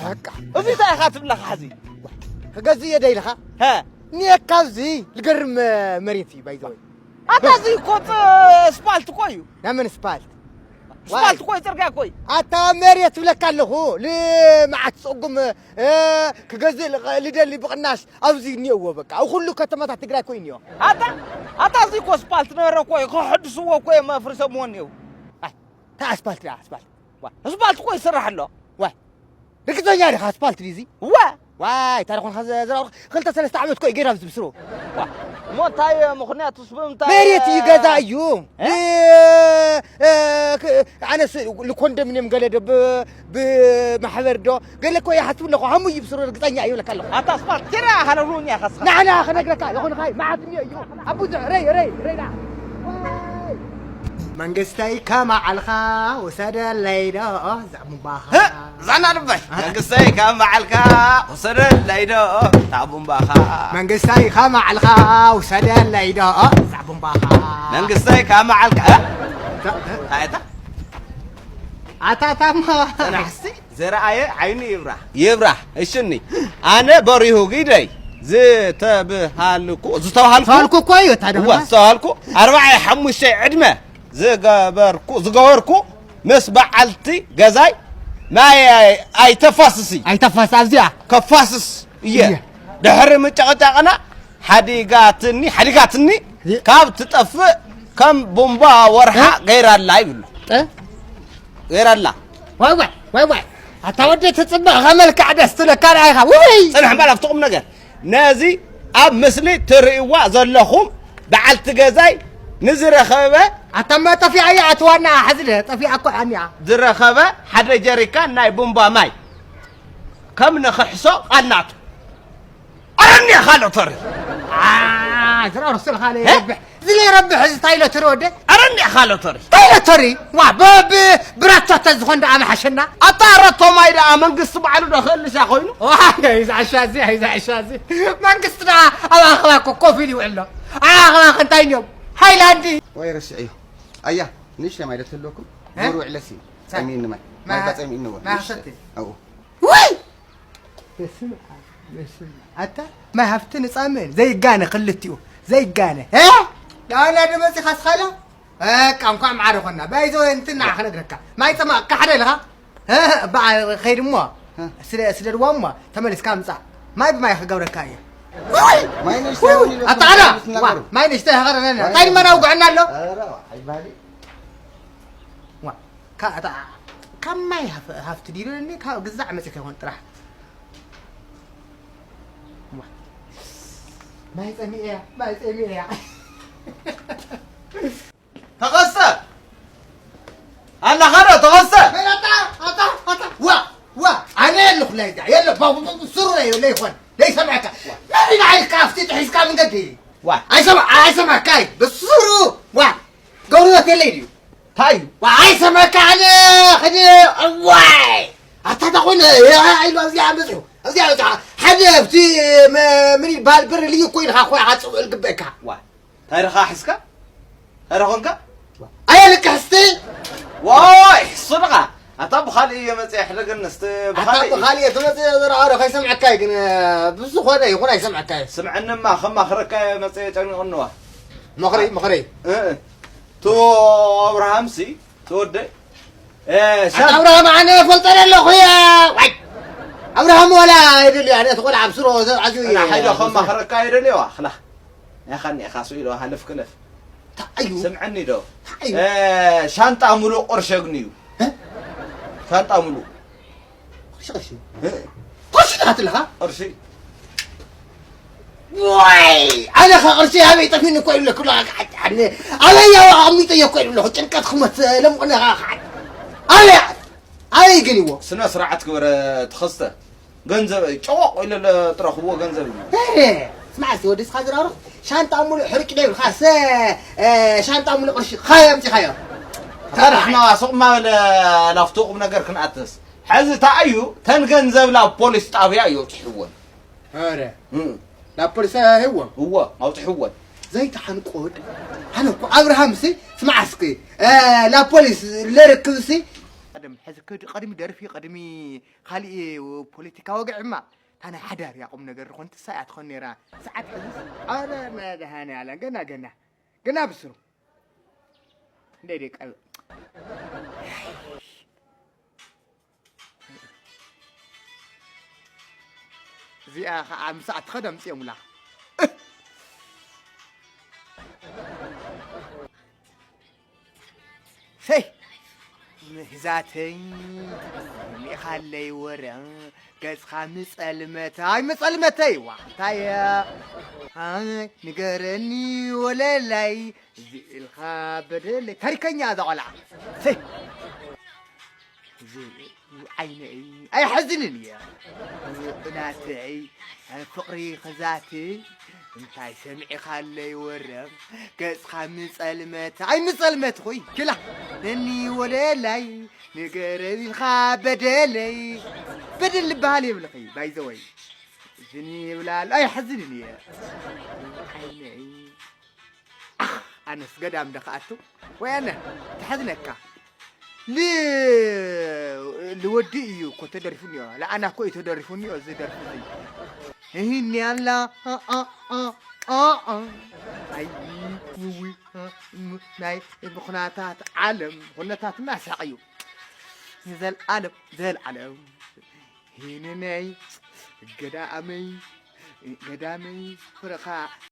በቃ። እዚ እንታይ ኢኻ ትብለኻ ሕዚ? ክገዝእ እየ ደ ኢልኻ? ሀ። እኔ ካብዚ ልገርም መሬት እዩ ባይዘወይ። ኣታ እዚ እኮ ጥ-፣ ስፓልት እኮ እዩ። ናመን ስፓልት? ስፓልት እኮ እዩ፣ ጽርግያ እኮ እዩ። ኣታ መሬት ትብለካ ኣለኹ። ልምዓት ጸጉም፣ እ፣ ክገዝእ ልቐ-፣ ልደሊ ብቕናሽ ኣብዚ እኒኦዎ በቃ። ኣብ ኩሉ ከተማታት ትግራይ እኮ እዩ እኒኦ። ኣታ፣ ኣታ እዚ እኮ ስፓልት ነበረ እኮ እዩ። ከሕድስዎ እኮ እዮም ኣፍሪሶምዎ እኒኦ። ኣይ፣ እንታይ ኣስፓልት ደኣ ኣስፓልት? ዋ፣ ኣስፓልት እኮ ይስራሕ ኣሎ። ዋይ፣ ርግጸኛ ዲኻ ኣስፓልት ድዩ እዚ? እወ። ዋይ፣ እንታይ ደኾንካ ዘ-፣ ዘራውር ክልተ ሰለስተ ዓመት እኮ እዩ ገይራ ኣብዚ ብስሩ። ዋ፣ እሞ እንታይ ምኽንያቱስ ብምንታይ መሬት እዩ ገዛ እዩ። እ? ብ-፣ እ፣ ክ-፣ ኣነስ ንኮንዶሚንየም ገለ ዶ ብ-፣ ብማሕበር ዶ ገለ እኮ ይሓስቡ ኣለኹ። ሃሙ እዩ ብስሩ ርግጸኛ እዩ ብለካ ኣለኹ። ኣታ ኣስፓልት ኪዳ ካለሉ እኛ ኸስኻ። ንዓና ክነግረካ ይኹንኻ መዓት እኒኦ እዩ። ኣብ ብዙሕ ረይ፣ ረይ፣ ረይ ደኣ። ዋይ። መንግስተይ ከማዓልኻ ውሰደለይ ዶ ዛዕሙባኻ። ዛና ልባይ መንግስተይ ካብ መዓልካ ውሰደለይ ዶ ዛዕቡምባኻ። መንግስተይ ካብ መዓልካ ውሰደለይ ዶ ዛዕቡምባኻ። መንግስተይ ካብ መዓልካ እንታይ እታ ኣታ ታማ ተናሕሲ ዘረኣየ ዓይኑ ይብራህ ይብራህ። እሽኒ ኣነ በሪሁ ግደይ ዝተብሃልኩ ዝተብሃልኩ ዝተብሃልኩ እኮ እዩ። እታ እወ ድማ ዝተብሃልኩ ኣርባዕተ ሓሙሽተ ዕድመ ዝገበርኩ ዝገበርኩ ምስ በዓልቲ ገዛይ ማይ ኣይ-፣ ኣይተፋስሲ። ኣይተፋስ ኣብዚኣ። ከፋስስ እየ። እየ። ድሕሪ ምጨቕጫቕና ሓዲጋትኒ፣ ሓዲጋትኒ እየ። ካብ ትጠፍእ ከም ቡምባ ወርሓ እ? ገይራላ ይብሉ። እ? ገይራላ። ዋይ ዋይ፣ ዋይ ዋይ። ኣታ ወዲ ትጽብቕ ከመልክዕ ደስ ትብለካ ደኣ ኢኻ። ውይ! ጽንሕ እምበር ኣብቲ ቁም ነገር። ነዚ ኣብ ምስሊ ትርእይዋ ዘለኹም በዓልቲ ገዛይ ንዝረኸበ ኣታ እማ ጠፊኣ እያ፣ ኣቲ ዋና ሓዚ ደ-፣ ጠፊኣ እኮ እያ እኒኣ። ዝረኸበ ሓደ ጀሪካን ናይ ቡምባ ማይ ከም ንኽሕሶ ቃል ናቱ። ኣረ እኒኣ ካልኦ ተሪ። ኣ፣ ዝረርሱ ኢልካ እ? ለይረብሕ። እዚ ለይረብሕ እዚ እንታይ ሎተሪ ወደ? ኣረ እኒኣ ካልኦ ተሪ። እንታይ ሎተሪ? ዋ፣ ብ-፣ ብ-፣ ብራቻ ተዝኾን ደኣ ምሓሸና። ኣታ ረቶ ማይ ደኣ መንግስቲ ባዕሉ ዶ ክእልሻ ኮይኑ? ዋ፣ ይዝዓሻ እዚ፣ ይዝዓሻ እዚ። መንግስቲ ደኣ ኣብ ኣኸባ እኮ ኮፍ ኢሉ ይውዕል ኣሎ። ኣብ ኣኸባ ከ እንታይ እንዮም? ሃይላንድ። ወይ ረስዕዮ። ኣያ፣ ንእሽተይ ማይ ዶ ትህልወኩም? እ? ዞር ውዕለሲ። ሳ-፣ ጸሚእኒ ማይ። ማይ ማይ ባ ጸሚእኒ እወ። ማይ ንእሽተይ። ሰቲ። ኣብኡ። ውይ! በስመ ኣብ፣ በስመ ኣብ። ኣታ ማይ ሃፍቲ ንጻምን ዘይጋነ ክልቲኡ ዘይጋነ። እ? ዳና ደመጺ ካስኻላ? በቃ እንኳን ማዕረ ኾና። ባይዞ እንትና ክነግረካ። ማይ ጸማ ካሕደ ኢልኻ? እ፣ በዓ ኸይድ እሞ። እ። ስለ-፣ ስደድዋ እሞ ተመሊስካ ምጻእ። ማይ ብማይ ክገብረካ እየ። ውይ! ማይ ንእሽተይ ውይ! እውን ኢሉ ኣታ ኣዳ! ስናገሩ። ዋ፣ ማይ ንእሽተይ ሃገር ነና። ማይ እንታይ ድማ ናውግዐና ኣሎ? ኧረ፣ ኣይባሊ። ዋ፣ ካ-፣ እታ-፣ ካብ ማይ ሃፍ-፣ ሃፍቲ ድዩ ኢሉኒ፣ ካብ ግዛዕ መጺእካ ይኾን ጥራሕ። ዋ። ማይ ጸሚኤ እያ፣ ማይ ጸሚኤ እያ። ተኸስተ! ኣለኻ ዶ ተኸስተ? መን ኣታ? ኣታ? ኣታ? ዋ! ዋ! ኣነ የለኹ ላይ ዳ፣ የለ፣ ባ-፣ ባ-፣ ባ-፣ ስሩ ላይ፣ ለይኾን፣ ለይሰምዐካ። መን ኢልካ ኢልካ ኣብቲ ጥሒስካ መንገዲ? ዋ! ኣይሰማ-፣ ኣይሰማካይ፣ ብስሩ! ዋ! ገብርበት የለይ ድዩ? እንታይ እዩ? ዋይ፣ ሰማዕካ ኣነ ኸደ፣ እዋይ! ኣታ ተኾነ፣ ያ፣ ኢሉ ኣብዚኣ መጺኡ፣ ኣብዚኣ መጺኡ። ሓደ ኣብቲ መ-፣ ምን ይበሃል፣ ብርሊ እኮ ኢልካ እኮ ኢኻ ጽውዕ ዝግበእካ። ዋ፣ እንታይ ኢኻ ሒዝካ? እንታይ ኢኻ ኮንካ? ኣየ ልክሕስቲ! ዋይ፣ እሱ ድኻ? ኣታ ብኻልእ እየ መጺአ፣ ሕደገኒ እስቲ ኣታ ብኻልእ። ብኻልእ እየ ትመጽእ፣ ዘረኣረ ከይሰምዐካ እዩ፣ ግን ብዝኾነ ይኹን ኣይሰምዐካ እዩ። ስምዐንማ፣ ከማኽረካ እየ መጺአ፣ ጨኒቑኒዋ። ምኽሪ፣ ምኽሪ። እ፣ እ። ቶ ኣብርሃምሲ፣ ተወደይ፣ እ፣ ኣታ ሻም- ኣብርሃም ኣነ ፈልጠ ኣለኹ እየ። ዋይ! ኣብርሃም ወላ ኣይደልዩ፣ ኣነ እቲ ቆልዓ ኣብ ስሮ ዘብዓዝዩ እየ። ሓይሎ ከማኽረካ ኣይደልዩ፣ ኣኽላ። ያኻኒ፣ ያኻ ስኢሎ፣ ሃለፍ ክለፍ። እንታይ እዩ? ስምዐኒ ዶ? እንታይ እዩ? እ፣ ሻንጣ ሙሉእ ቅርሺ ኣግንዩ። እ? ሻንጣ ሙሉእ። ቅርሺ፣ ቅርሺ። እ? ቅርሺ ዲኻ ትብለኻ? ቅርሺ። ዋይ! ኣነ ኸ ቅርሺ ኣበይ ጠፊኡኒ እኮ ይብለኩ ኣለኹ፣ ከዓት፣ ኣነ ኣበይ ኣቐሚጠዮ እኮ ይብለኹ፣ ጭንቀት ክመት ለምቕነ ኸዓ፣ ከዓት። ኣበይ፣ ኣበይ ገሊዎ? ስነ ስርዓት ግበር፣ ተኸስተ። ገንዘብ፣ ጨወቕ ኢለ ለ-፣ ትረኽብዎ ገንዘብ እዩ። ሄ፣ ስማዕ እስቲ፣ ወዲ እስኻ ዝራሩ፣ ሻንጣ ሙሉእ ሕርጭ ዶ ይብልካ? ሰ-፣ እ፣ ሻንጣ ሙሉእ ቅርሺ፣ ኻየ ኣምጺኻዮ? ኣታ ንሕና ሱቕ እናበለ ናብቲ ቁም ነገር ክንኣትስ። ሕዚ እንታይ እዩ፣ ተን ገንዘብ ናብ ፖሊስ ጣብያ እዩ ኣውፂሕወን። ኧረ፣ እም። ናብ ፖሊስ ሂብዎም? እወ፣ ኣውፂሕወን። ዘይትሓንቆ ወዲ። ኣነ እኮ ኣብርሃም ሲ፣ ስማዕ እስኪ፣ እ፣ ናብ ፖሊስ ለርክብ ሲ፣ ሕዚ ክድ-፣ ቅድሚ ደርፊ፣ ቅድሚ ካሊእ ፖለቲካ ወግዕማ፣ እታ ናይ ሓዳር እያ ቁም ነገር ዝኾን ትሳ እያ ትኾን ነይራ። ሰዓት ሕዚ፣ ኣረ መድሃኔ ዓለም፣ ገና፣ ገና፣ ገና ብስሩ። እንደ ደቀ-፣ እዚኣ ኸዓ ምሳዕ ትኸድ ኣምፅኦምላ። ሰይ! ምህዛተይ፣ ሚኻለይ ወረ፣ ገጽኻ ምጸልመት፣ ኣይ ምጸልመተይ፣ ዋ፣ እንታይ እያ? ኣይ፣ ንገረኒ ወለላይ፣ እዚ ኢልካ በደለይ። ታሪከኛ እዛ ቆልዓ። ሰይ! እዚ ዓይነይ ኣይሕዝንን እየ። እናተይ ፍቕሪ ክዛቲ እንታይ ሰሚዕኻለይ ወረ ገጽኻ ምጸልመት ኣይ ምጸልመት ኹይ ኪላ ነኒ ወለላይ ንገረኒ ኢልካ በደለይ በደል ዝበሃል የብልኺ ባይዘወይ ዝኒ ይብላል ኣይሕዝንን እየ ዓይነይ ኣነስ ገዳም ዶ ክኣቱ ወይ ኣነ ተሐዝነካ ል ልወዲ እዩ እኮ ተደሪፉ እኒኦ ለኣና እኮ እዩ ተደሪፉ እኒኦ እዚ ደርፊ እዚ ይህኒ ኣላ ኣይ ውዊ ናይ ብኩናታት ዓለም ኩነታትና ሳቕ እዩ ንዘልዓለም ዘልዓለም ሂንነይ ገዳመይ ገዳመይ ፍርኻ